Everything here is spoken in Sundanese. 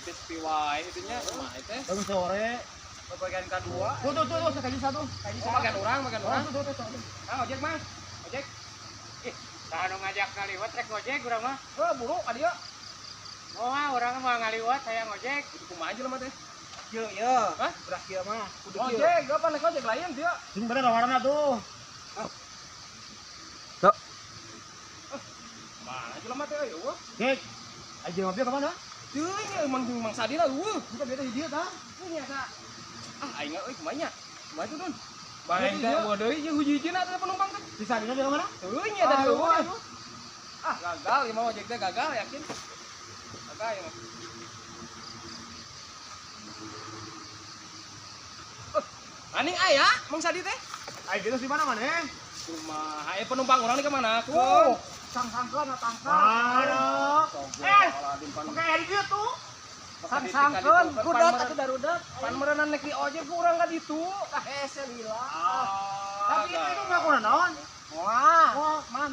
Itu sepi wae itu nya kumaha teh? Bangun sore. Bagian kedua. Tuh tuh tuh, kaji satu. Kaji satu. Bagian urang, bagian urang. Tuh tuh tuh. Ah, ojek mah. Ojek. Ih, saha nu ngajak ngaliwat rek ngojek urang mah. Heuh, buru ka dieu. Moal urang mah ngaliwat hayang ngojek. Kudu kumaha jelema teh? Kieu ieu. Hah? Berak kieu mah. Kudu kieu. Ojek, kapan naik ojek lain dia? Sing bener warna tuh. Tuh. Mana jelema teh euy, eueuh. Cek. Aja mobil ke mana? Teuing emang jeung Mang Sadina eueuh. Bukan beda di dia tah. Ini asa. Ah, aing euy kumaha nya? Kumaha tuh, Dun? Bae teh eueuh deui jeung hiji-hijina teh penumpang teh. Si Sadina dia ke mana? Teuing nya tadi eueuh. Ah, gagal ieu mah ojek teh gagal yakin. Gagal ieu mah. Aning aya Mang Sadi teh. Aing gitu di mana maneh? Kumaha aya penumpang urang di mana? Tuh, sang-sangkeun atangkeun. Mana? Eh, pakai air dia tuh. Sang-sangkeun, kudat atuh darudat. Pan meureunna naik di ojek urang ka ditu. Ah, hese lila. Tapi itu ngaku naon? Wah, Wah, man.